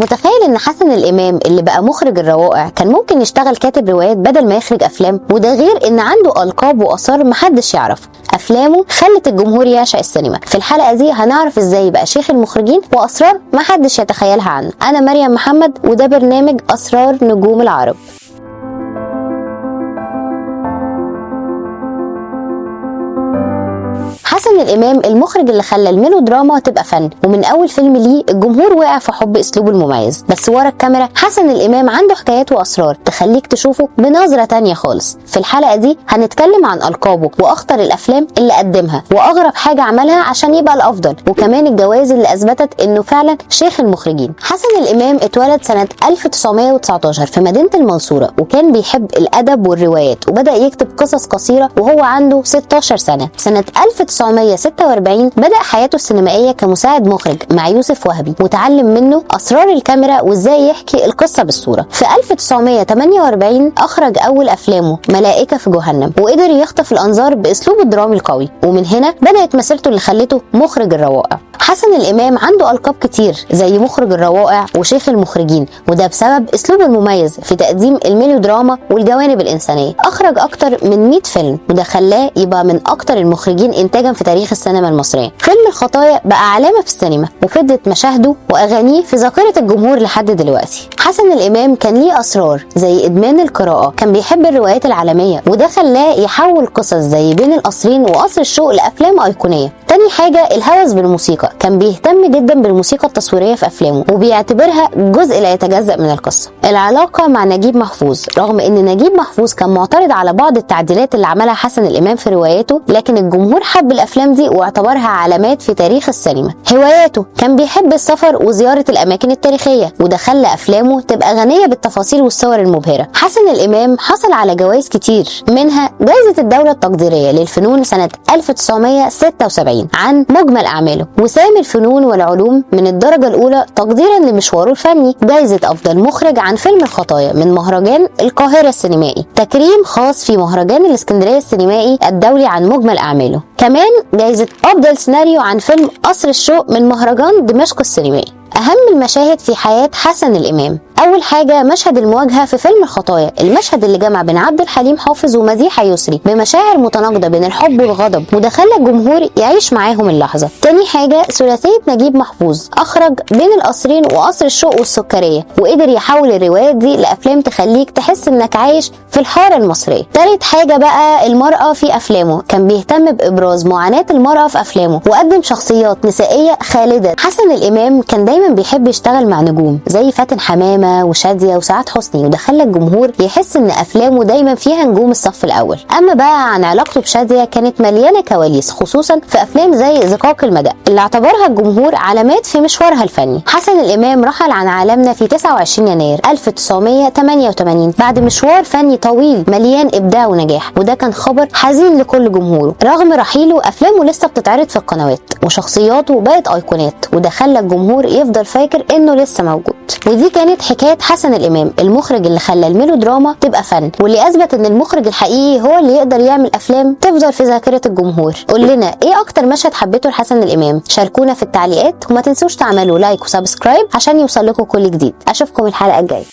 متخيل ان حسن الامام اللي بقى مخرج الروائع كان ممكن يشتغل كاتب روايات بدل ما يخرج افلام؟ وده غير ان عنده القاب واثار محدش يعرف. افلامه خلت الجمهور يعشق السينما. في الحلقة دي هنعرف ازاي بقى شيخ المخرجين واسرار محدش يتخيلها عنه. انا مريم محمد وده برنامج اسرار نجوم العرب. حسن الإمام المخرج اللي خلى الميلودراما تبقى فن، ومن أول فيلم ليه الجمهور وقع في حب أسلوبه المميز. بس ورا الكاميرا حسن الإمام عنده حكايات وأسرار تخليك تشوفه بنظرة تانية خالص. في الحلقة دي هنتكلم عن ألقابه وأخطر الأفلام اللي قدمها وأغرب حاجة عملها عشان يبقى الأفضل، وكمان الجوائز اللي أثبتت إنه فعلا شيخ المخرجين. حسن الإمام اتولد سنة 1919 في مدينة المنصورة، وكان بيحب الأدب والروايات، وبدأ يكتب قصص قصيرة وهو عنده 16 سنة. سنة 1946 بدأ حياته السينمائية كمساعد مخرج مع يوسف وهبي، وتعلم منه أسرار الكاميرا وإزاي يحكي القصة بالصورة. في 1948 أخرج أول أفلامه ملائكة في جهنم، وقدر يخطف الأنظار بأسلوبه الدرامي القوي، ومن هنا بدأت مسيرته اللي خلته مخرج الروائع. حسن الإمام عنده ألقاب كتير زي مخرج الروائع وشيخ المخرجين، وده بسبب أسلوبه المميز في تقديم الميلودراما والجوانب الإنسانية. أخرج أكتر من 100 فيلم، وده خلاه يبقى من أكتر المخرجين إنتاجا في تاريخ السينما المصرية. فيلم الخطايا بقى علامة في السينما، وفضلت مشاهده وأغانيه في ذاكرة الجمهور لحد دلوقتي. حسن الإمام كان ليه أسرار زي إدمان القراءة، كان بيحب الروايات العالمية، وده خلاه يحول قصص زي بين القصرين وقصر الشوق لأفلام أيقونية. تاني حاجة الهوس بالموسيقى، كان بيهتم جدا بالموسيقى التصويرية في أفلامه وبيعتبرها جزء لا يتجزأ من القصة. العلاقة مع نجيب محفوظ، رغم ان نجيب محفوظ كان معترض على بعض التعديلات اللي عملها حسن الإمام في رواياته، لكن الجمهور حب الأفلام دي واعتبرها علامات في تاريخ السينما. هواياته، كان بيحب السفر وزيارة الأماكن التاريخية، وده خلى أفلامه تبقى غنية بالتفاصيل والصور المبهرة. حسن الإمام حصل على جوائز كتير، منها جائزة الدولة التقديرية للفنون سنة 1976 عن مجمل أعماله، وسام الفنون والعلوم من الدرجة الأولى تقديرا لمشواره الفني، جائزة أفضل مخرج عن فيلم الخطايا من مهرجان القاهرة السينمائي، تكريم خاص في مهرجان الإسكندرية السينمائي الدولي عن مجمل أعماله، كمان جائزة أفضل سيناريو عن فيلم قصر الشوق من مهرجان دمشق السينمائي. أهم المشاهد في حياة حسن الإمام، أول حاجة مشهد المواجهة في فيلم الخطايا، المشهد اللي جمع بين عبد الحليم حافظ ومديحة يسري بمشاعر متناقضة بين الحب والغضب، وده خلى الجمهور يعيش معاهم اللحظة. تاني حاجة ثلاثية نجيب محفوظ، أخرج بين القصرين وقصر الشوق والسكرية، وقدر يحول الروايات دي لأفلام تخليك تحس إنك عايش في الحارة المصرية. تالت حاجة بقى المرأة في أفلامه، كان بيهتم بإبراز معاناة المرأة في أفلامه، وقدم شخصيات نسائية خالدة. حسن الإمام كان دايما بيحب يشتغل مع نجوم زي فاتن حمامة وشادية وسعاد حسني، وده خلى الجمهور يحس ان افلامه دايما فيها نجوم الصف الاول. اما بقى عن علاقته بشادية، كانت مليانة كواليس، خصوصا في افلام زي زقاق المدى اللي اعتبرها الجمهور علامات في مشوارها الفني. حسن الامام رحل عن عالمنا في 29 يناير 1988 بعد مشوار فني طويل مليان ابداع ونجاح، وده كان خبر حزين لكل جمهوره. رغم رحيله افلامه لسه بتتعرض في القنوات وشخصياته بقت ايقونات، وده خلى الجمهور يفضل فاكر انه لسه موجود. ودي كانت حكاية حسن الإمام، المخرج اللي خلى الميلودراما تبقى فن، واللي أثبت إن المخرج الحقيقي هو اللي يقدر يعمل أفلام تفضل في ذاكرة الجمهور. قول لنا إيه أكتر مشهد حبيته لحسن الإمام؟ شاركونا في التعليقات، وما تنسوش تعملوا like و subscribe عشان يوصل لكم كل جديد. أشوفكم الحلقة الجاية.